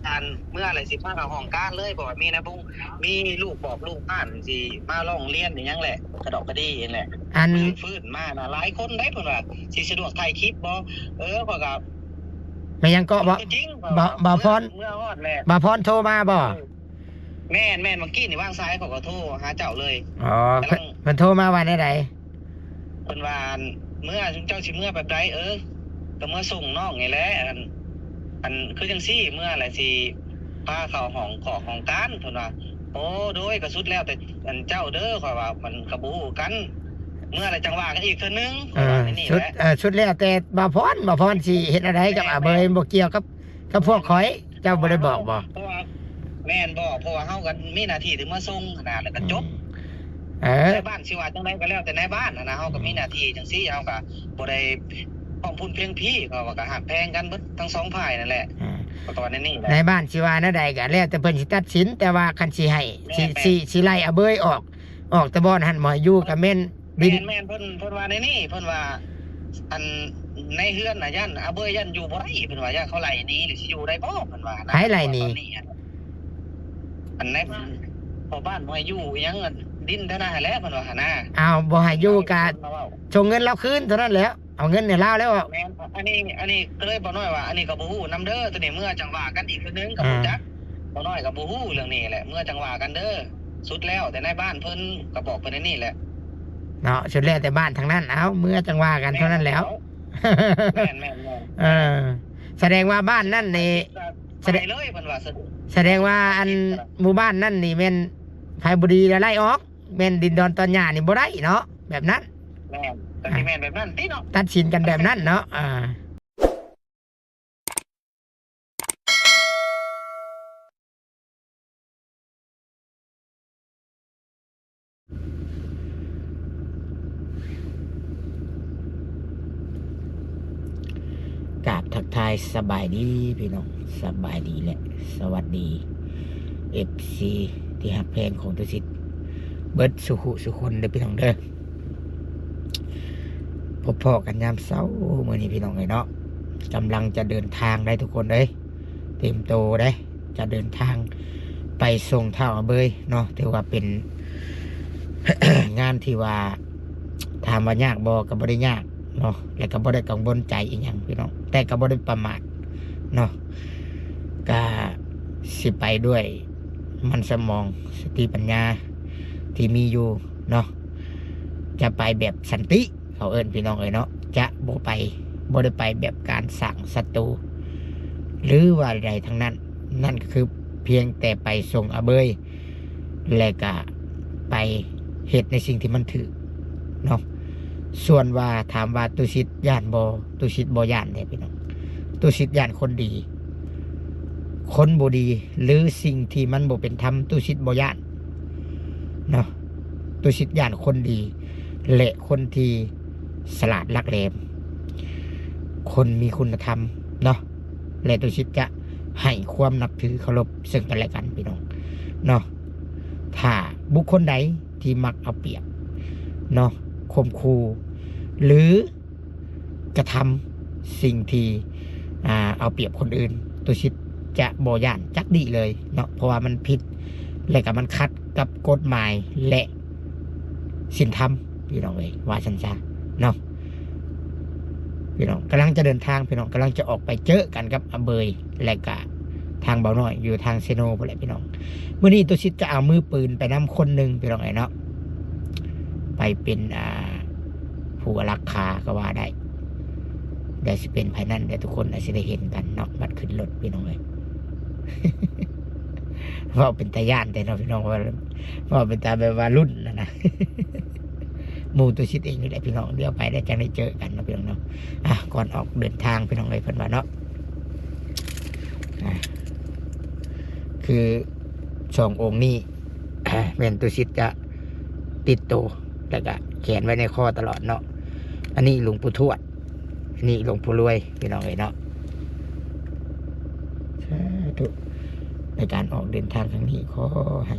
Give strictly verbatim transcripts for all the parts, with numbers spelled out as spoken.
การเมื่ออะไรสิพาเข้าห้องการเลย เพราะว่ามีนายพงมีลูกบอกลูกบ้านสิมาร้องเรียนอีหยังแหละ กระดอกกระดีเองแหละ อัน ฟื้นฟื้นมานะหลายคนได้เพิ่นว่าสิสะดวกถ่ายคลิปบ่ เออข้อยก็ แม่นหยังเกาะบ่ จริง บ่บ่พร เมื่อฮอดแหละ บ่พรโทรมาบ่ แม่นแม่นเมื่อกี้นี่วางสายข้อยก็โทรหาเจ้าเลย อ๋อเพิ่นเพิ่นโทรมาว่าแนวใด เพิ่นว่าเมื่อเจ้าสิเมื่อแบบใด เออก็เมื่อส่งน้องนี่แหละ อัน อันคือจังซี่ เมื่ออะไรสิพาเข้าห้องขอห้องการเพิ่นว่า โอ้โดยก็สุดแล้วแต่อันเจ้าเด้อ ข้อยว่ามันก็บ่ฮู้กัน เมื่ออะไรจังว่ากันอีกเทื่อนึง เอ ข้อย อ ว่าในนี่ ชุด แหละ เออชุดแล้วแต่บ่าวพรบ่าวพรสิเฮ็ดอะไรกับอาเบยบ่เกี่ยวกับกับพวกข่อย เจ้าบ่ได้บอกบ่ เพราะว่าแม่นบ่ เพราะว่าเฮาก็มีหน้าที่ถึงมาส่งขนาดแล้วก็จบ เออ ในบ้านสิว่าจังไดก็แล้วแต่ในบ้านนะ เฮาก็มีหน้าที่จังซี่ เฮาก็บ่ได้พ้องพูนเพียงพี่ เขาก็หักแพงกันเบิดทั้งสองฝ่ายนั่นแหละ อืม ก็ตอนนี้นี่แหละ ในบ้านสิว่าแนวใดก็แล้วแต่เพิ่นสิตัดสิน แต่ว่าคันสิให้สิ แม่นๆ สิสิไล่อาเบยออก ออกแต่บ่อนหั่นบ่ให้อยู่ก็แม่นดิน แม่นแม่นเพิ่นเพิ่นว่าในนี่เพิ่นว่า อันในเฮือนน่ะย่านอาเบยย่านอยู่บ่ได้เพิ่นว่าย่านเขาไล่หนีหรือสิอยู่ได้บ่เพิ่นว่านะ ไผไล่หนี ตอนนี้อะอันในบ้านพ่อบ้านบ่ให้อยู่อีหยังอะดินเท่านั้นแหละเพิ่นว่าหั่นนะ เอาบ่ให้อยู่ก็ เพิ่นว่าเว้า ส่งเงินเราคืนเท่านั้นแหล้ว เอาเงินให้ลาวแล้ว แม่นอันนี้อันนี้ก็เลยบ่น้อยว่า อันนี้ก็บ่ฮู้นำเด้อ ตัวนี้เมื่อจังว่ากันอีกเทื่อนึงก็บ่จัก บ่น้อยก็บ่ฮู้เรื่องนี้แหละ เมื่อจังว่ากันเด้อ สุดแล้วแต่ในบ้านเพิ่นก็บอกเพิ่นในนี่แหละ เนาะสุดแล้วแต่บ้านทางนั้น เอาเมื่อจังว่ากันเท่านั้นแหล้ว แม่นแม่นแม่น เออ แสดงว่าบ้านนั่นนี่ ไปเลยเพิ่นว่าสะดวก แสดงว่าอันหมู่บ้านนั่นนี่แม่นไผบ่ดีแล้วไล่ออก แม่นดินดอนตอนหญ้านี่บ่ได้เนาะ แบบนั้น แม่นก็สิแม่นแบบนั้นติเนาะ ตัดสินกันแบบนั้นเนาะ อ่า กราบทักทายสบายดีพี่น้อง สบายดีและสวัสดี เอฟซี ที่ฮักแพงของตุสิทธิ์เบิดสุขุสุคนเด้อพี่น้องเด้อ พบพ้อกันยามเช้ามื้อนี้พี่น้องเอ้ยเนาะ กำลังจะเดินทางได้ทุกคนเอ้ย เตรียมโตได้ จะเดินทางไปส่งท้าวอาเบยเนาะ ถือว่าเป็น งานที่ว่า ถามว่ายากบ่ ก็บ่ได้ยากเนาะ และก็บ่ได้กังวลใจอีหยังพี่น้อง แต่ก็บ่ได้ประมาทเนาะ ก็สิไปด้วยมันสมองสติปัญญาที่มีอยู่เนาะ จะไปแบบสันติ เขาเอิ้นพี่น้องเอ้ยเนาะ จะบ่ไป บ่ได้ไปแบบการสร้างศัตรู หรือว่าใดๆทั้งนั้น นั่นก็คือเพียงแต่ไปส่งอาเบย และก็ไปเฮ็ดในสิ่งที่มันถูกเนาะ ส่วนว่าถามว่าตุสิทธิ์ย้านบ่ ตุสิทธิ์บ่ย้านเด้พี่น้อง ตุสิทธิ์ย้านคนดี คนบ่ดี หรือสิ่งที่มันบ่เป็นธรรม ตุสิทธิ์บ่ย้านเนาะ ตุสิทธิ์ย้านคนดี และคนที่ฉลาดหลักแหลม คนมีคุณธรรมเนาะ และตุสิทธิ์จะให้ความนับถือเคารพซึ่งกันและกันพี่น้องเนาะ ถ้าบุคคลใดที่มักเอาเปรียบเนาะ ข่มขู่ หรือกระทำสิ่งที่ อ่า เอาเปรียบคนอื่น ตุสิทธิ์จะบ่ย้านจักดีเลยเนาะ เพราะว่ามันผิด และก็มันขัดกับกฎหมายและศีลธรรมพี่น้องเอ้ย ว่าซั่นซะเนาะ พี่น้องกำลังจะเดินทาง พี่น้องกำลังจะออกไปเจอกันกับอาเบย และก็ทางเบาน้อยอยู่ทางเซโนพุ้นแหละพี่น้อง มื้อนี้ตุสิทธิ์จะเอามือปืนไปนำคนหนึ่งพี่น้องเอ้ยเนาะ ไปเป็น อ่า ผู้อารักขาก็ว่าได้ เดี๋ยวสิเป็นไผนั่น เดี๋ยวทุกคนอาจสิได้เห็นกันเนาะ บัดขึ้นรถพี่น้องเอ้ย เว้าเป็นตาย้านแต่เนาะพี่น้อง ว่า เว้าเป็นตาแบบว่ารุ่นนะนะ หมู่ตุสิทธิ์เองนี่แหละพี่น้อง เดี๋ยวไปได้จังได้เจอกันเนาะพี่น้องเนาะ อ่ะ ก่อนออกเดินทางพี่น้องเอ้ย เพิ่นว่าเนาะ อ่ะ คือสององค์นี้ แม่นตุสิทธิ์จะติดโต แล้วก็แขวนไว้ในคอตลอดเนาะ อันนี้หลวงปู่ทวด อันนี้หลวงปู่รวย พี่น้องเอ้ยเนาะ สาธุ ในการออกเดินทางครั้งนี้ขอให้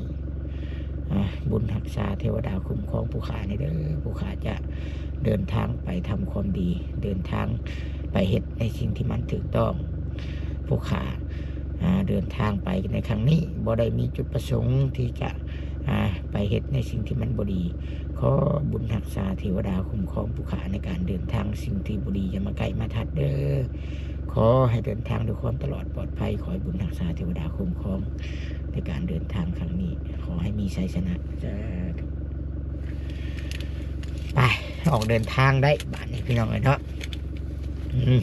อ่า บุญรักษาเทวดาคุ้มครองผู้ข้าในเด้อ ผู้ข้าจะเดินทางไปทำความดี เดินทางไปเฮ็ดในสิ่งที่มันถูกต้อง ผู้ข้า อ่าเดินทางไปในครั้งนี้บ่ได้มีจุดประสงค์ที่จะอ่าไปเฮ็ดในสิ่งที่มันบ่ดี ขอบุญรักษาเทวดาคุ้มครองผู้ข้าในการเดินทาง สิ่งที่บ่ดีอย่ามาใกล้มาทัดเด้อ ขอให้เดินทางด้วยความตลอดปลอดภัย ขอให้บุญรักษาเทวดาคุ้มครองในการเดินทางครั้งนี้ ขอให้มีชัยชนะสาธุ ไปออกเดินทางได้บาดนี้พี่น้องเอ้ยเนาะ อืม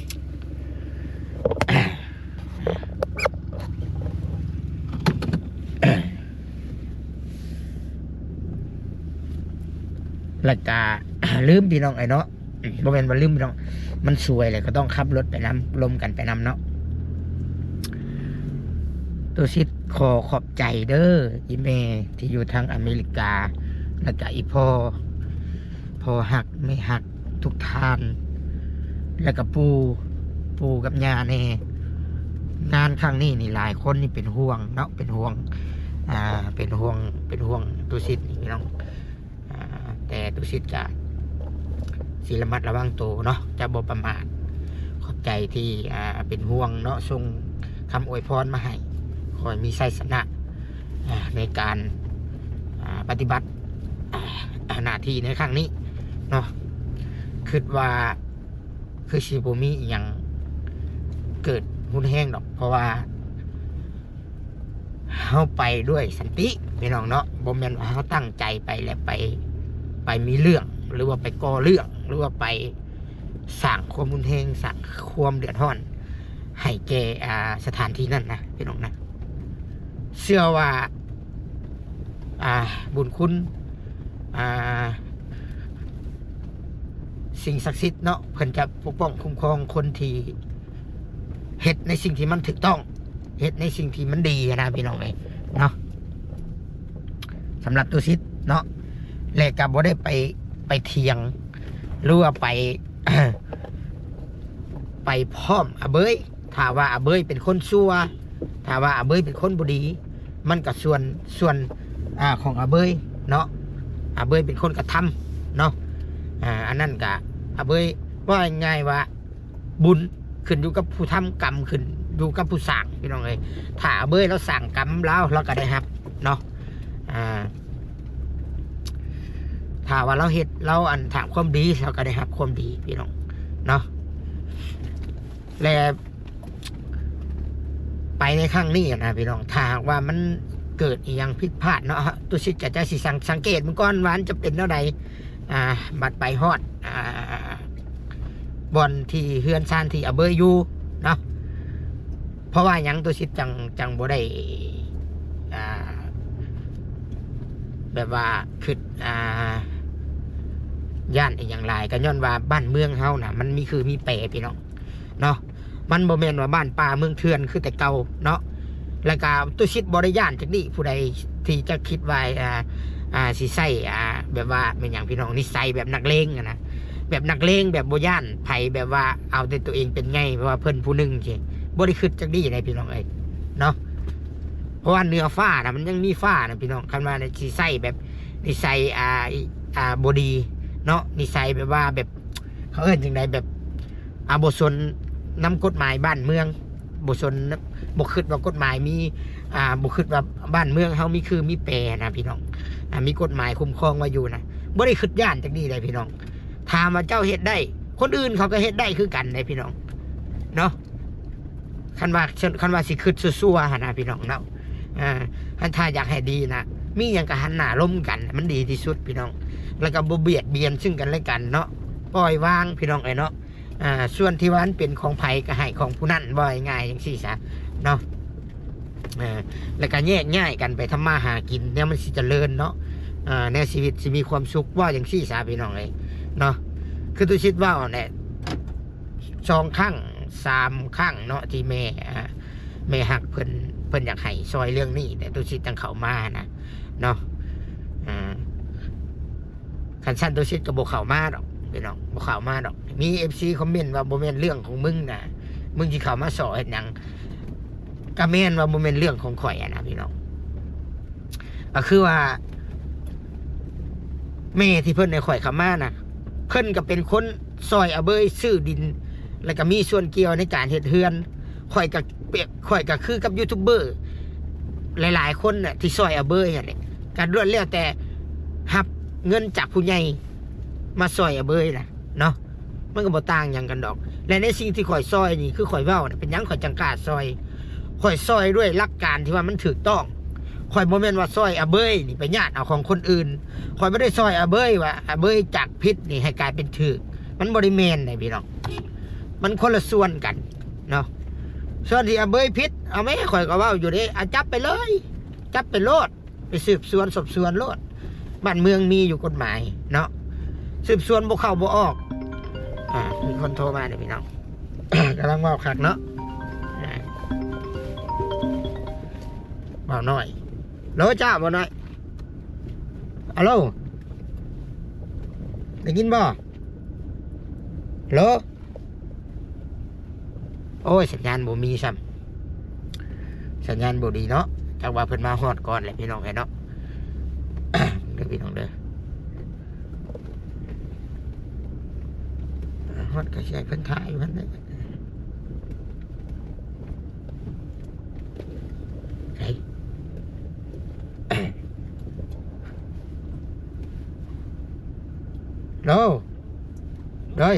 แล้วก็ ลืมพี่น้องเอ้ยเนาะ บ่แม่นว่าลืมพี่น้อง มันสวยเลยก็ต้องขับรถไปนำ ลมกันไปนำเนาะ ตุสิตขอขอบใจเด้อ อีแม่ที่อยู่ทางอเมริกา แล้วก็อีพ่อ พ่อฮักแม่ฮักทุกท่าน แล้วก็ปู่ ปู่กับย่าแน่ งานครั้งนี้นี่หลายคนนี่เป็นห่วงเนาะ เป็นห่วง อ่า เป็นห่วง เป็นห่วงตุสิตนี่พี่น้อง อ่า แต่ตุสิตก็สิระมัดระวังตัวเนาะ จะบ่ประมาท ขอบใจที่ อ่า เป็นห่วงเนาะ ส่งคำอวยพรมาให้ ขอให้มีชัยชนะ อ่า ในการ อ่า ปฏิบัติ อ่า หน้าที่ในครั้งนี้เนาะ คิดว่าคือสิบ่มีอิหยังเกิดรุนแรงดอก เพราะว่า เฮาไปด้วยสันติพี่น้องเนาะ บ่แม่นว่าเฮาตั้งใจไปแล้วไป ไปมีเรื่อง หรือว่าไปก่อเรื่อง หรือว่าไปสร้างความรุนแรง สร้างความเดือดร้อน ให้แก่ อ่า สถานที่นั่นนะพี่น้องนะ เชื่อว่า อ่า บุญคุณ อ่า สิ่งศักดิ์สิทธิ์เนาะ เพิ่นจะปกป้องคุ้มครองคนที่เฮ็ดในสิ่งที่มันถูกต้อง เฮ็ดในสิ่งที่มันดีนะพี่น้องเอ้ยเนาะ สำหรับตุสิตเนาะ และก็บ่ได้ไป ไปเถียง หรือว่าไป ไปพร้อมอาเบย ถ้าว่าอาเบยเป็นคนชั่ว ถ้าว่าอาเบยเป็นคนบ่ดี มันก็ส่วน ส่วน อ่า ของอาเบยเนาะ อาเบยเป็นคนกระทำเนาะ อ่า อันนั้นก็อาเบย ว่าง่ายๆว่า บุญขึ้นอยู่กับผู้ทำ กรรมขึ้นอยู่กับผู้สร้างพี่น้องเอ้ย ถ้าอาเบยลาวสร้างกรรมลาว ลาวก็ได้รับเนาะ อ่า ถ้าว่าลาวเฮ็ด ลาวอันทำความดี ลาวก็ได้รับความดีพี่น้องเนาะ และไปในครั้งนี้นะพี่น้อง ถ้าหากว่ามันเกิดอิหยังผิดพลาดเนาะ ตุสิตก็จะสิสัง สังเกตมันก่อนว่ามันจะเป็นแนวใด อ่า บัดไปฮอด อ่า บ่อนที่เฮือนซานที่อาเบยอยู่เนาะ เพราะว่าหยังตุสิตจัง จังบ่ได้ อ่า แบบว่าคิด อ่า ย้านอิหยังหลาย ก็ย้อนว่าบ้านเมืองเฮาน่ะ มันมีคือมีแปรพี่น้องเนาะ มันบ่แม่นว่าบ้านป่าเมืองเถื่อนคือแต่เก่าเนาะ แล้วก็ตุสิตบ่ได้ย้านจักดี ผู้ใดที่จะคิดว่า อ่า อ่า สิใช้ อ่า แบบว่าแม่นหยังพี่น้อง นิสัยแบบนักเลงอะนะ แบบนักเลง แบบบ่ย้านไผ แบบว่าเอาแต่ตัวเองเป็นใหญ่ แบบว่าเพิ่นผู้หนึ่งสิ บ่ได้คิดจักดีใดพี่น้องเอ้ยเนาะ เพราะว่าเหนือฟ้าน่ะ มันยังมีฟ้านะพี่น้อง คันว่าสิใช้แบบนิสัย อ่า อ่า บ่ดีเนาะ นิสัยแบบว่าแบบ เขาเอิ้นจังใด แบบ อ่า บ่สนนำกฎหมายบ้านเมือง บ่สน บ่คิดว่ากฎหมายมี อ่า บ่คิดว่าบ้านเมืองเฮามีคือมีแปรนะพี่น้อง อ่า มีกฎหมายคุ้มครองไว้อยู่นะ บ่ได้คิดย้านจักดีใดพี่น้อง ถามว่าเจ้าเฮ็ดได้ คนอื่นเขาก็เฮ็ดได้คือกันใดพี่น้องเนาะ คันว่า คันว่าสิคิดซั่วๆหั่นนะพี่น้องเนาะ อ่า คันถ้าอยากให้ดีนะ มีหยังก็หันหน้าลมกัน มันดีที่สุดพี่น้อง แล้วก็บ่เบียดเบียนซึ่งกันและกันเนาะ ปล่อยวางพี่น้องเอ้ยเนาะ อ่า ส่วนที่ว่ามันเป็นของไผก็ให้ของผู้นั้น ว่าง่ายๆจังซี่ซะเนาะ อ่า แล้วก็แยกย้ายกันไปทำมาหากิน แนวมันสิเจริญเนาะ อ่า แนวชีวิตสิมีความสุข ว่าจังซี่ซะพี่น้องเอ้ยเนาะ คือตุสิตเว้าแหละ สองครั้ง สามครั้งเนาะ ที่แม่ อ่า แม่ฮักเพิ่น เพิ่นอยากให้ซอยเรื่องนี้ แต่ตุสิตจังเข้ามานะเนาะ อ่า คันซั่นตุสิตก็บ่เข้ามาดอกพี่น้อง บ่เข้ามาดอก มีเอฟซีคอมเมนต์ว่า "บ่แม่นเรื่องของมึงนะ มึงสิเข้ามาซ้อเฮ็ดหยัง" ก็แม่นว่าบ่แม่นเรื่องของข้อยอะนะพี่น้อง ก็คือว่า แม่ที่เพิ่นให้ข้อยเข้ามานะ เพิ่นก็เป็นคนซอยอาเบยซื้อดิน แล้วก็มีส่วนเกี่ยวในการเฮ็ดเฮือน ข่อยก็เปรียบ ข่อยก็คือกับยูทูบเบอร์หลายๆคนน่ะ ที่ซอยอาเบยหั่นแหละ ก็ล้วนแล้วแต่รับเงินจากผู้ใหญ่มาซอยอาเบยนะเนาะ มันก็บ่ต่างหยังกันดอก และในสิ่งที่ข่อยซอยนี่ คือข่อยเว้าน่ะ เป็นหยังข่อยจังกล้าซอย ข่อยซอยด้วยหลักการที่ว่ามันถูกต้อง ข่อยบ่แม่นว่าซอยอาเบยนี่ไปญาติเอาของคนอื่น ข่อยบ่ได้ซอยอาเบยว่าอาเบยจากผิดนี่ให้กลายเป็นถูก มันบ่ได้แม่นเด้พี่น้อง มันคนละส่วนกันเนาะ ส่วนที่อาเบยผิด เอาแม่ ข่อยก็เว้าอยู่เด้ อ่ะ จับไปเลย จับไปโลด ไปสืบสวนสอบสวนโลด บ้านเมืองมีอยู่กฎหมายเนาะ สืบสวนบ่เข้าบ่ออก อ่า มีคนโทรมาเด้พี่น้อง กำลังเว้าคักเนาะ อ่า เว้าน้อย โหลจ้า เว้าน้อย ฮัลโหล ได้ยินบ่ ฮัลโหล โอ้ย สัญญาณบ่มีซ้ำ สัญญาณบ่ดีเนาะ จักว่าเพิ่นมาฮอดก่อนแหละพี่น้องเอ้ยเนาะ เด้อพี่น้องเด้อ ฮอดก็สิให้เพิ่นถ่ายอยู่หั่นแหละ ไส โหล โดย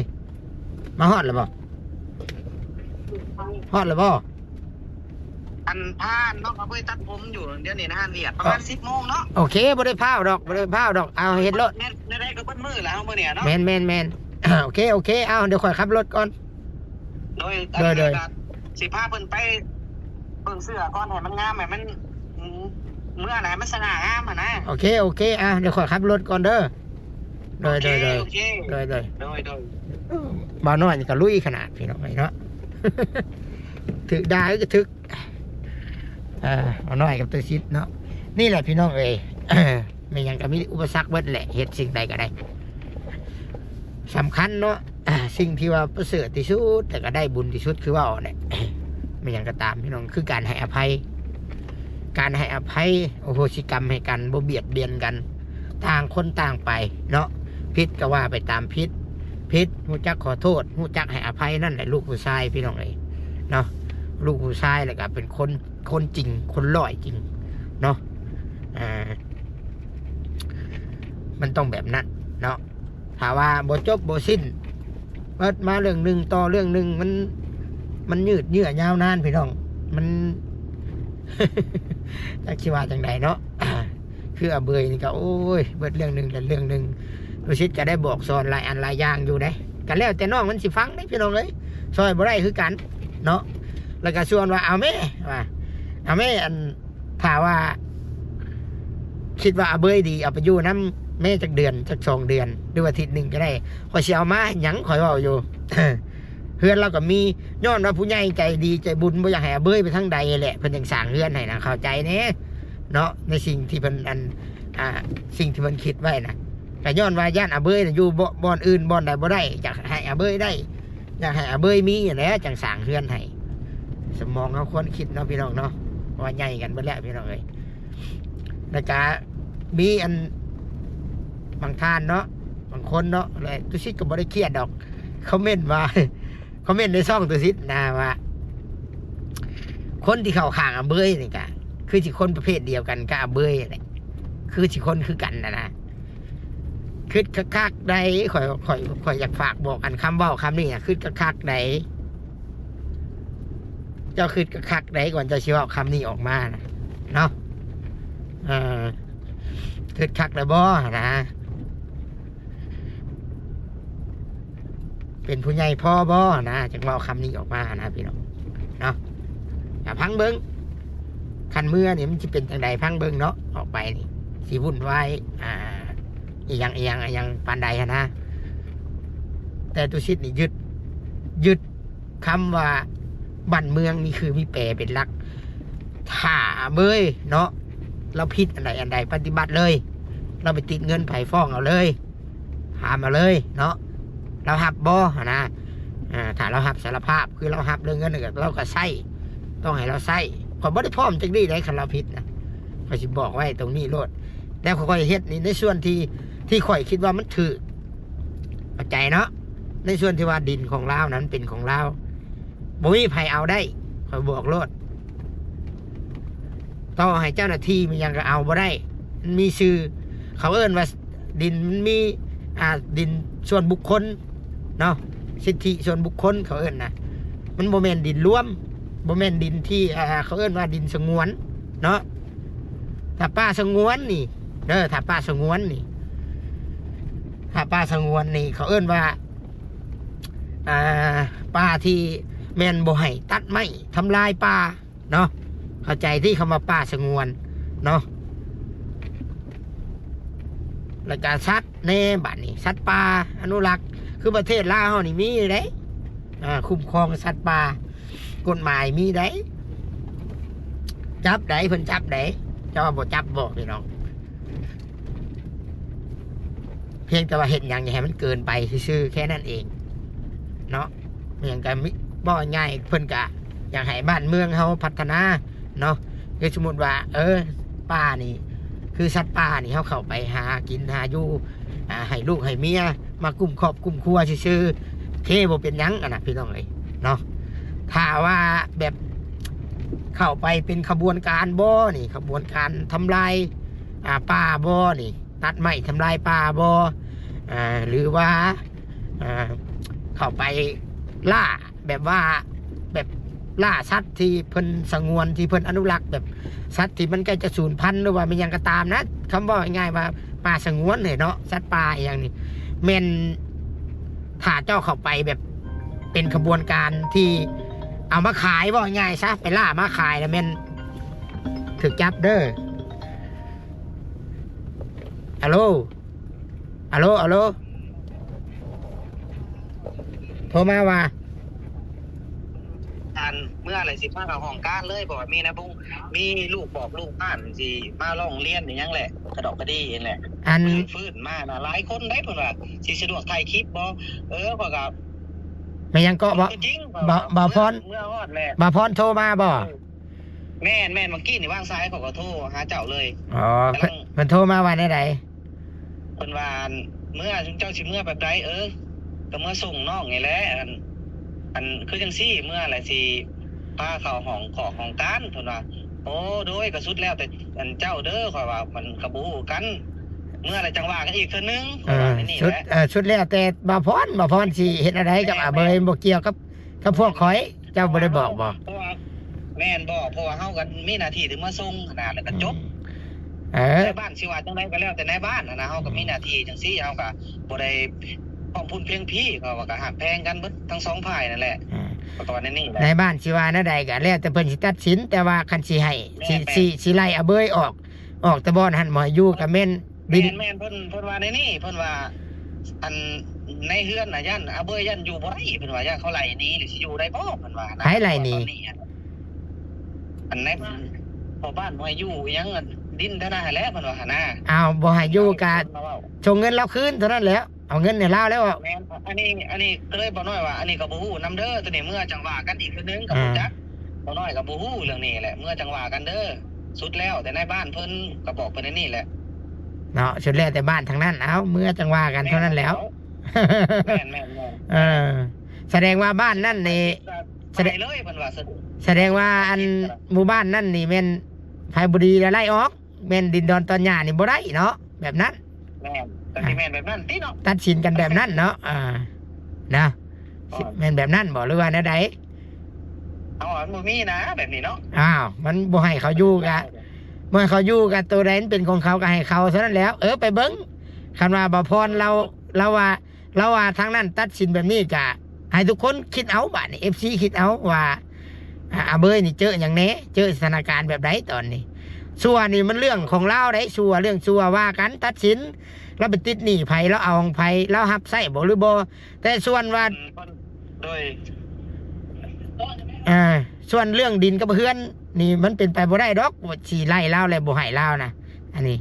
มาฮอดแล้วบ่ ฮอดแล้วบ่ อันพาน้องอาเบยตัดผมอยู่เดี๋ยวนี้นะฮะ เวียกประมาณ เอ่อ สิบโมงเนาะ โอเค บ่ได้พาวดอก บ่ได้พาวดอก เอาเฮ็ดโลด แม่น แม่นได้ก็เบิดมื้อแล้วมื้อนี้เนาะ แม่น แม่น แม่น โอเค โอเค เอา เดี๋ยวข่อยขับรถก่อน โดย โดย โดย อันนี้ก็สิพาเพิ่นไปเบิ่งเสื้อก่อน ให้มันงาม ให้มัน อืม เมื่อไหร่มันสง่างามหั่นนะ โอเค โอเค อ่ะ เดี๋ยวข่อยขับรถก่อนเด้อ โดย โอเค โดย โดย โอเค โดย โดย โดย โดย บ่าวน้อยนี่ก็ลุยขนาดพี่น้องเอ้ยเนาะ ถืกด่าก็ถืก อ่า บ่าวน้อยกับตัวชิดเนาะ นี่แหละพี่น้องเอ้ย แม่นหยังก็มีอุปสรรคเบิดแหละ เฮ็ดสิ่งใดก็ได้ สำคัญเนาะ อ่า สิ่งที่ว่าประเสริฐที่สุด แต่ก็ได้บุญที่สุดคือเว้าแหละ แม่นหยังก็ตามพี่น้อง คือการให้อภัย การให้อภัย อโหสิกรรมให้กัน บ่เบียดเบียนกัน ต่างคนต่างไปเนาะ ผิดก็ว่าไปตามผิด ผิด ฮู้จักขอโทษ ฮู้จักให้อภัย นั่นแหละลูกผู้ชายพี่น้องเอ้ยเนาะ ลูกผู้ชายแล้วก็เป็นคน คนจริง คนร้อยจริงเนาะ อ่า มันต้องแบบนั้นเนาะ ถ้าว่าบ่จบบ่สิ้น เบิดมาเรื่องหนึ่งต่อเรื่องหนึ่ง มัน มันยืดเยื้อยาวนานพี่น้อง มัน จักสิว่าจังใดเนาะ คืออาเบยนี่ก็ โอ้ย เบิดเรื่องหนึ่งแล้วเรื่องหนึ่ง ลูกศิษย์ก็ได้บอกสอนหลายอันหลายอย่างอยู่เด้ ก็แล้วแต่น้องมันสิฟังเด้พี่น้องเอ้ย ซอยบ่ได้คือกันเนาะ แล้วก็ชวนว่า เอาแม่ ว่า เอาแม่ อัน ถ้าว่า คิดว่าอาเบยดี เอาไปอยู่นำแม่จักเดือน จักสองเดือน หรือว่าอาทิตย์หนึ่งก็ได้ ข้อยสิเอามาหยัง ข้อยเว้าอยู่ เฮือนเราก็มี ย้อนว่าผู้ใหญ่ใจดีใจบุญ บ่อยากให้อาเบยไปทางใดแหละ เพิ่นจังสร้างเฮือนให้นะ เข้าใจแหน่เนาะ ในสิ่งที่เพิ่นอัน อ่า สิ่งที่เพิ่นคิดไว้นะ ก็ย้อนว่าย่านอาเบยน่ะอยู่บ่ บ่อนอื่นบ่อนใดบ่ได้ อยากให้อาเบยได้ อยากให้อาเบยมีแหละ จังสร้างเฮือนให้ สมองเฮาควรคิดเนาะพี่น้องเนาะ ว่าใหญ่กันเบิดแล้วพี่น้องเอ้ย แล้วก็มีอัน บางท่านเนาะ บางคนเนาะ และตุสิตก็บ่ได้เครียดดอก คอมเมนต์ว่า คอมเมนต์ในช่องตุสิตนะว่า คนที่เข้าข้างอาเบยนี่ก็ คือสิคนประเภทเดียวกันกับอาเบยแหละ คือสิคนคือกันนะนะ คิดคักๆ ได้ ข่อย ข่อย ข่อยอยากฝากบอกอันคำเว้าคำนี้นะ คิดคักๆ ได้ เจ้าคิดคักๆ ได้ ก่อนเจ้าสิเว้าคำนี้ออกมานะ เนาะ เออ คิดคักแล้วบ่นะ เป็นผู้ใหญ่พอบ่นะ จังเว้าคำนี้ออกมานะพี่น้อง เนาะ อย่าพังเบิ่ง คันเมือนี่มันสิเป็นจังใด พังเบิ่งเนาะ ออกไปนี่ สิวุ่นวาย อ่า อีหยัง อีหยัง อีหยังปานใดหั้นนะ แต่ตุสิตนี่ยึด ยึดคำว่าบ้านเมืองนี่คือมีแปรเป็นหลัก ถ้าเบยเนาะ เราผิดอันใดอันใด ปฏิบัติเลย เราไปติดเงินไผฟ้องเอาเลย ถามเอาเลยเนาะ เราฮับบ่หั้นนะ อ่า ถ้าเราฮับสารภาพ คือเราฮับเรื่องเงินน่ะ เราก็ใช้ ต้องให้เราใช้ ข้อยบ่ได้พร้อมจักดีได้ คันเราผิดนะ ข้อยสิบอกไว้ตรงนี้โลด แล้วข้อยเฮ็ดนี่ในส่วนที่ ที่ข้อยคิดว่ามันถูก เข้าใจเนาะ ในส่วนที่ว่าดินของลาวนั้นเป็นของลาว บ่มีไผเอาได้ ข้อยบอกโลด ต่อให้เจ้าหน้าที่มันยังก็เอาบ่ได้ มันมีชื่อ เขาเอิ้นว่าดินมันมี อ่า ดินส่วนบุคคลเนาะ สิทธิส่วนบุคคลเขาเอิ้นนะ มันบ่แม่นดินรวม บ่แม่นดินที่ อ่า เขาเอิ้นว่าดินสงวนเนาะ ถ้าป่าสงวนนี่ เด้อ ถ้าป่าสงวนนี่ ถ้าป่าสงวนนี่ เขาเอิ้นว่า อ่า ป่าที่แม่นบ่ให้ตัดไม้ทำลายป่าเนาะ เข้าใจที่คำว่าป่าสงวนเนาะ แล้วก็สัตว์แน่ บัดนี้ สัตว์ป่าอนุรักษ์ คือประเทศลาวเฮานี่มีเด้ อ่า คุ้มครองสัตว์ป่า กฎหมายมีได้ จับได้ เพิ่นจับได้ เจ้าว่าบ่จับบ่พี่น้อง เพียงแต่ว่าเฮ็ดหยังอย่าให้มันเกินไปซื่อๆ แค่นั้นเองเนาะ อย่างก็มี เว้าง่ายๆ เพิ่นก็อยากให้บ้านเมืองเฮาพัฒนาเนาะ คือสมมุติว่า เออ ป่านี่ คือสัตว์ป่านี่ เฮาเข้าไปหากินหาอยู่ อ่า ให้ลูกให้เมียมากุ้มครอบกุ้มครัวซื่อๆ เค บ่เป็นหยังอะนะพี่น้องเอ้ยเนาะ ถ้าว่าแบบเข้าไปเป็นขบวนการบ่นี่ ขบวนการทำลาย อ่า ป่าบ่นี่ ตัดไม้ทำลายป่าบ่ อ่า หรือว่า อ่า เข้าไปล่า แบบว่า แบบล่าสัตว์ที่เพิ่นสงวน ที่เพิ่นอนุรักษ์ แบบสัตว์ที่มันใกล้จะสูญพันธุ์ หรือว่ามันหยังก็ตามนะ คำเว้าง่ายๆ ว่าป่าสงวนเนี่ยเนาะ สัตว์ป่าอหย่างนี้ แม่น ถ้าเจ้าเข้าไปแบบเป็นขบวนการที่เอามาขาย เว้าง่ายๆ ซะ ไปล่ามาขายแล้วแม่นถูกจับเด้อ ฮัลโหล ฮัลโหล ฮัลโหล โทรมาว่า อันเมื่อไหร่สิพาเข้าห้องการเลย บอกว่ามีนะบุ้ง มีลูกบอกลูกบ้านสิมาร้องเรียนอีหยังแหละ กระดอกกระดีนั่นแหละ อัน ฟื้นมานะ หลายคนได้เพิ่นว่า สิสะดวกถ่ายคลิปบ่ เออ ข้อยก็ แม่นหยังเกาะบ่ จริง บ่ บ่าวพร เมื่อ เมื่อฮอดแหละ บ่าวพรโทรมาบ่ เออ แม่น แม่น เมื่อกี้นี่วางสายข้อยก็โทรหาเจ้าเลย อ๋อ กำลัง เพิ่น เพิ่นโทรมาว่าแนวใด เพิ่นว่า อัน เมื่อ เจ้าสิเมื่อแบบใด เออ ก็เมื่อส่งน้องนี่แหละ อัน อัน คือจังซี่ เมื่อแหละสิพาเข้าห้องขอห้องการ เพิ่นว่า โอ้ โดย ก็สุดแล้วแต่ อัน เจ้าเด้อ ข้อยว่า มันก็บ่ฮู้กัน เมื่อแหละจังว่ากันอีกเทื่อนึง ข้อยว่า เออ ในนี่ สุด แหละ เออ สุดแล้วแต่บ่าวพร บ่าวพรสิเฮ็ดอะไรกับ แม่น อาเบย แม่น บ่เกี่ยวกับ กับพวกข้อย เจ้าบ่ได้บอกบ่ เพราะว่า แม่นบ่ เพราะว่าเฮาก็มีหน้าที่ถึงมาส่งหั้นนะ แล้วก็จบ อืม เออ นายบ้านสิว่าจังใดก็แล้วแต่นายบ้านหั้นนะ เฮาก็มีหน้าที่จังซี่ เฮาก็บ่ได้พร้อมพูนเพียงพี้ เขาว่าก็ฮักแพงกันเบิดทั้งสองฝ่ายนั่นแหละ อืม ก็ว่าแนวนี้แหละ นายบ้านสิว่าแนวใดก็แล้วแต่เพิ่นสิตัดสิน แต่ว่าคันสิให้ แม่น สิ แม่น สิ สิไล่อาเบยออก ออกแต่บ่อนหั่นบ่ให้อยู่ก็แม่น บิน แม่น แม่น เพิ่น เพิ่นว่าในนี่ เพิ่นว่า อัน ในเฮือนน่ะ ย่านอาเบยย่านอยู่บ่ได้ เพิ่นว่า ย่านเขาไล่หนี หรือสิอยู่ได้บ่ เพิ่นว่านะ ไผไล่หนี ตอนนี้อะ อันในพ่อบ้านบ่ให้อยู่อิหยัง อันดินแถวนั้นหั้นแหละ เพิ่นว่าหั้นนะ อ้าว บ่ให้อยู่กะ เพิ่นมาเว้า ส่งเงินลาวคืนเท่านั้นแหล้ว เอาเงินให้ลาวแล้ว แม่น อันนี้ อันนี้ก็เลยบ่น้อยว่า อันนี้ก็บ่ฮู้นำเด้อ ตัวนี้เมื่อจังว่ากันอีกเทื่อนึง ก็บ่จัก อ่า บ่น้อยก็บ่ฮู้เรื่องนี้แหละ เมื่อจังว่ากันเด้อ สุดแล้วแต่นายบ้านเพิ่นก็บอกเพิ่นในนี่แหละ เนาะ สุดแล้วแต่บ้านทางนั้น เอ้า เมื่อจังว่ากันเท่านั้นแหล้ว แม่น แม่น แม่น เออ แสดงว่าบ้านนั่นนี่ ก็ แสดง ไปเลยเพิ่นว่า แสดงว่าอันหมู่บ้านนั่นนี่แม่นไผบ่ดีแล้วไล่ออก แม่นดินดอนตอนหญ้านี่บ่ได้เนาะ แบบนั้น แม่น ก็สิแม่นแบบนั้นติเนาะ ตัดสินกันแบบนั้นเนาะ อ่า นะ อ่า แม่นแบบนั้นบ่ หรือว่าแนวใด เอา มันบ่มีนะ แบบนี้เนาะ อ้าว มันบ่ให้เขาอยู่กะ บ่ให้เขาอยู่กะ ตัวใดมันเป็นของเขาก็ให้เขาเท่านั้นแหล้ว เออ ไปเบิ่ง คันว่าบ่าวพรลาว ลาวว่า ลาวว่าทางนั้นตัดสินแบบนี้กะ ให้ทุกคนคิดเอา บาดนี้ เอฟซี คิดเอาว่า อ่า อาเบยนี่เจอหยังแหน่ เจอสถานการณ์แบบใดตอนนี้ ซั่วนี่มันเรื่องของลาวได้ ซั่ว เรื่องซั่วว่ากัน ตัดสิน ลาวไปติดหนี้ไผ ลาวเอาของไผ ลาวรับใช้บ่หรือบ่ แต่ส่วนว่า อืม โดย อ่า ส่วนเรื่องดินกับเฮือนนี่มันเป็นไปบ่ได้ดอก ว่าสิไล่ลาวและบ่ให้ลาวนะ อันนี้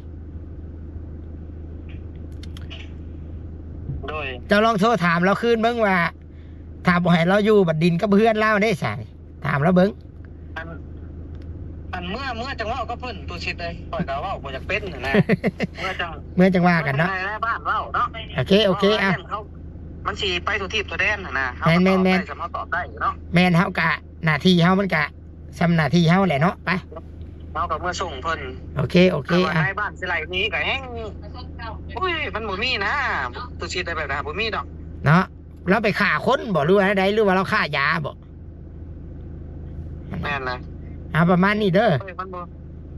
โดย เจ้าลองโทรถามลาวคืนเบิ่งว่า ถ้าบ่ให้ลาวอยู่บัดดินกับเฮือนลาวเด้ซะ ถามลาวเบิ่ง อัน อันเมื่อ เมื่อจังเว้ากับเพิ่นตัวชิดเลย ข้อยก็เว้าบ่อยากเป็นหั้นนะ เมื่อจัง เมื่อจังว่ากันเนาะ เมื่อจังให้นายบ้านเว้าเนาะ โอเค โอเค เว้า อ่ะ เรื่องเขา มันสิไปทั่วทีปทั่วแดนหั้นนะ แม่น เฮาก็ตอบได้ แม่น สามารถตอบได้อยู่เนาะ แม่น เฮากะ หน้าที่เฮามันกะ ส่ำหน้าที่เฮาแหละเนาะ ไป เฮาก็เมือส่งเพิ่น โอเค โอเค แต่ว่า อ่ะ นายบ้านสิไล่หนี้ก็แฮง โอ้ย มันบ่มีนะ ตุสิได้แบบนั้นบ่มีดอก เนาะ เราไปฆ่าคนบ่ หรือว่าใด หรือว่าเราฆ่ายาบ่ แม่นนะ เอาประมาณนี้เด้อ เอ้ย มันบ่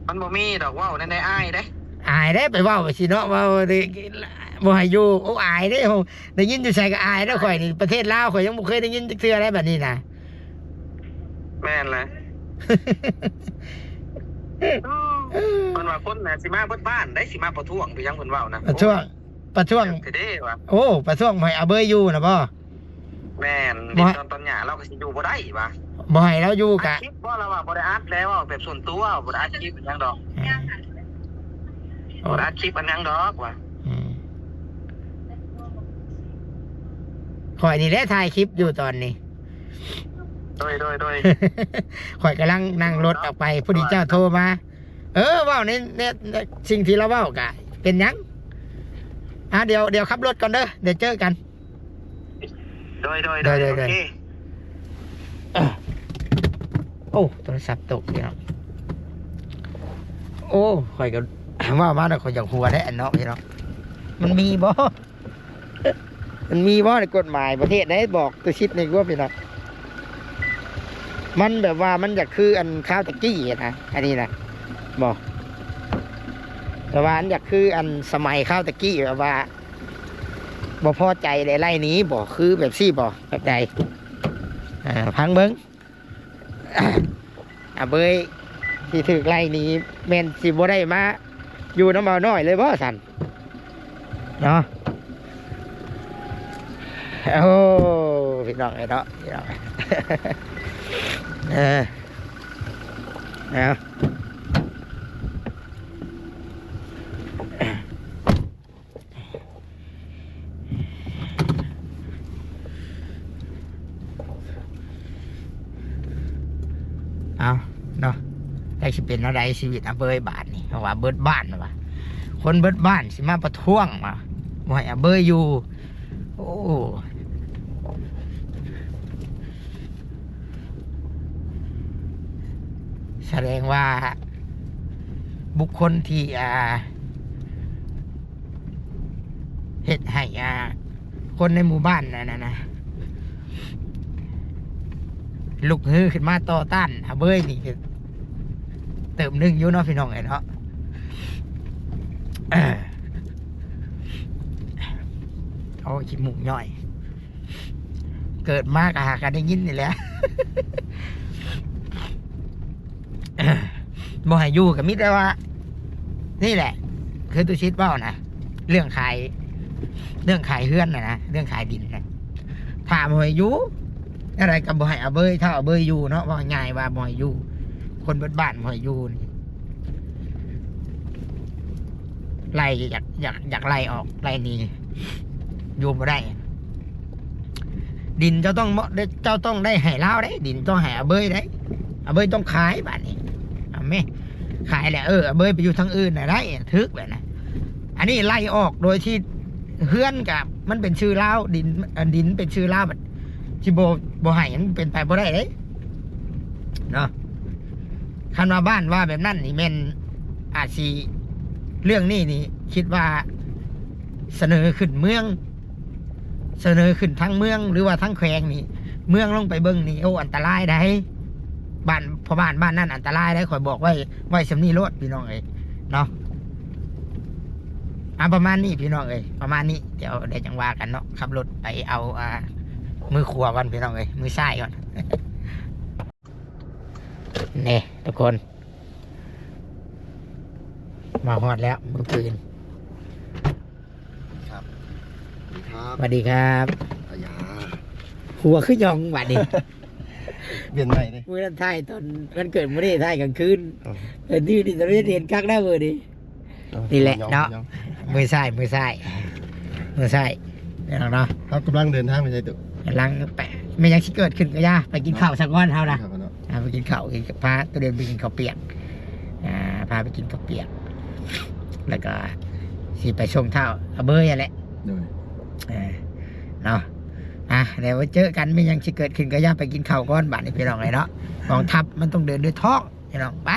มันบ่มีดอก เว้าแนวใดอายเด้ อายเด้ ไปเว้าไปสิเนาะ เว้าเด้ บ่ให้อยู่ โอ้ อายเด้ โห ได้ยินอยู่ไสก็อายเด้อ ข่อยนี่ ประเทศลาว ข่อยยังบ่เคยได้ยินจักเทื่อได้แบบนี้นะ แม่นแหละ มันว่าคนน่ะสิมาเบิดบ้านได้ สิมาประท้วงไปยังเพิ่นเว้านะ ประท้วง ประท้วง เด้ว่ะ โอ้ ประท้วงบ่ให้เอาเบยอยู่นะบ่ แม่น บ่ ตอน ตอนหย่าเราก็สิอยู่บ่ได้ว่ะ บ่ให้เราอยู่กะ อัดคลิปบ่ เราว่าบ่ได้อัดแล้ว แบบส่วนตัว บ่ได้อัดคลิปหยังดอก อืม บ่ได้อัดคลิปอันหยังดอกว่ะ อืม ข่อยนี่แหละถ่ายคลิปอยู่ตอนนี้ โดย โดย โดย ข่อยกำลังนั่งรถออกไป ผู้ดีเจ้าโทรมา เออ เว้าใน ใน ในสิ่งที่เราเว้ากะ เป็นหยัง อ่ะ เดี๋ยว เดี๋ยวขับรถก่อนเด้อ เดี๋ยวเจอกัน โดย โดย โดย โดย โอเค โอ้ โทรศัพท์ตกพี่น้อง โอ้ ข่อยก็ ว่ามาแล้วข่อยอยากหัวได้อันเนาะพี่น้อง มันมีบ่ มันมีบ่ในกฎหมายประเทศใดบอกตัวชิดในกว่าพี่น้อง มันแบบว่ามันอยากคืออันคาวตะกี้นะ อันนี้นะ บ่ แต่ว่าอันอยากคืออันสมัยคาวตะกี้แบบว่า บ่พอใจได้ไล่หนีบ่ คือแบบซี่บ่ แบบใด อ่า ฟังเบิ่ง อาเบยที่ถืกไล่หนีแม่นสิบ่ได้มาอยู่นำบ่าวน้อยเลยบ่ซั่น เนาะ โอ้ พี่น้องเอ้ยเนาะ พี่น้อง เออ เอา เอาเนาะ จักสิเป็นแนวใดชีวิตอาเบยบาดนี่ เพราะว่าเบิดบ้านว่ะ คนเบิดบ้านสิมาประท้วงว่ะ บ่ให้อาเบยอยู่ โอ้ แสดงว่าบุคคลที่ อ่า เฮ็ดให้ อ่า คนในหมู่บ้านนั่นน่ะนะ ลุกฮือขึ้นมาต่อต้านอาเบยนี่ก็เติมหนึ่งอยู่เนาะพี่น้องเอ้ยเนาะ โอ้ย ขี้มูกย่อย เกิดมาก็หากันได้ยินนี่แหละ บ่ให้อยู่ก็มีแต่ว่า นี่แหละ คือตุชิดเว้านะ เรื่องขาย เรื่องขายเฮือนน่ะนะ เรื่องขายดินน่ะ ถ้าบ่ให้อยู่ อะไรก็บ่ให้อาเบย ถ้าอาเบยอยู่เนาะ ว่าง่ายว่าบ่ให้อยู่ คนเบิดบ้านบ่ให้อยู่นี่ ไล่ อยาก อยาก อยากไล่ออก ไล่หนี อยู่บ่ได้ ดินเจ้าต้องบ่ เจ้าต้องได้ให้ลาวเด้ ดินต้องให้อาเบยเด้ อาเบยต้องขายบาดนี้ เอาแม่ ขายแหละ เออ อาเบยไปอยู่ทางอื่นน่ะได้ ถืกแหละนะ อันนี้ไล่ออกโดยที่เฮือนกะมันเป็นชื่อลาว ดิน อันดินเป็นชื่อลาว บัดสิบ่ บ่ให้ มันเป็นไปบ่ได้เด้ เนาะ คันว่าบ้านว่าแบบนั้นนี่แม่นอาจสิ เรื่องนี้นี่คิดว่าเสนอขึ้นเมือง เสนอขึ้นทางเมืองหรือว่าทางแขวงนี่ เมืองลงไปเบิ่งนี่ โอ้ อันตรายได้ บ้านพ่อบ้านบ้านนั่นอันตรายได้ ข่อยบอกไว้ ไว้ส่ำนี้โลดพี่น้องเอ้ย เนาะ อ่ะ ประมาณนี้พี่น้องเอ้ย ประมาณนี้ เดี๋ยว เดี๋ยวจั่งว่ากันเนาะ ขับรถไปเอา อ่า มือขวาก่อนพี่น้องเอ้ย มือซ้ายก่อน นี่ทุกคน มาฮอดแล้ว มือปืน ครับ สวัสดีครับ สวัสดีครับ อาหยา หัวคือหย่องบาดนี้ เปลี่ยนใหม่เลย มื้อนั้นถ่ายตอนวันเกิด มื้อนี้ถ่ายกลางคืน อ๋อ เออ นี่นี่ตอนนี้เห็นคักได้เบอร์นี้ นี่แหละเนาะ มือซ้าย มือซ้าย มือซ้าย นี่เนาะ ครับกำลังเดินทางไปใช่ตุ กำลังไป ไม่ยังสิเกิดขึ้นก็อย่า ไปกินข้าวสักวันเฮานะ ครับเนาะ อ่า ไปกินข้าว กิน พาตัวเดินไปกินข้าวเปียก อ่า พาไปกินข้าวเปียก แล้วก็สิไปส่งท้าวอาเบยนั่นแหละ โดย เออ เนาะ อ่ะ เดี๋ยวไว้เจอกัน มีหยังสิเกิดขึ้นก็อย่าไปกินข้าวก่อน บาดนี้พี่น้องเอ้ยเนาะ กองทัพมันต้องเดินด้วยท้องพี่น้อง ไป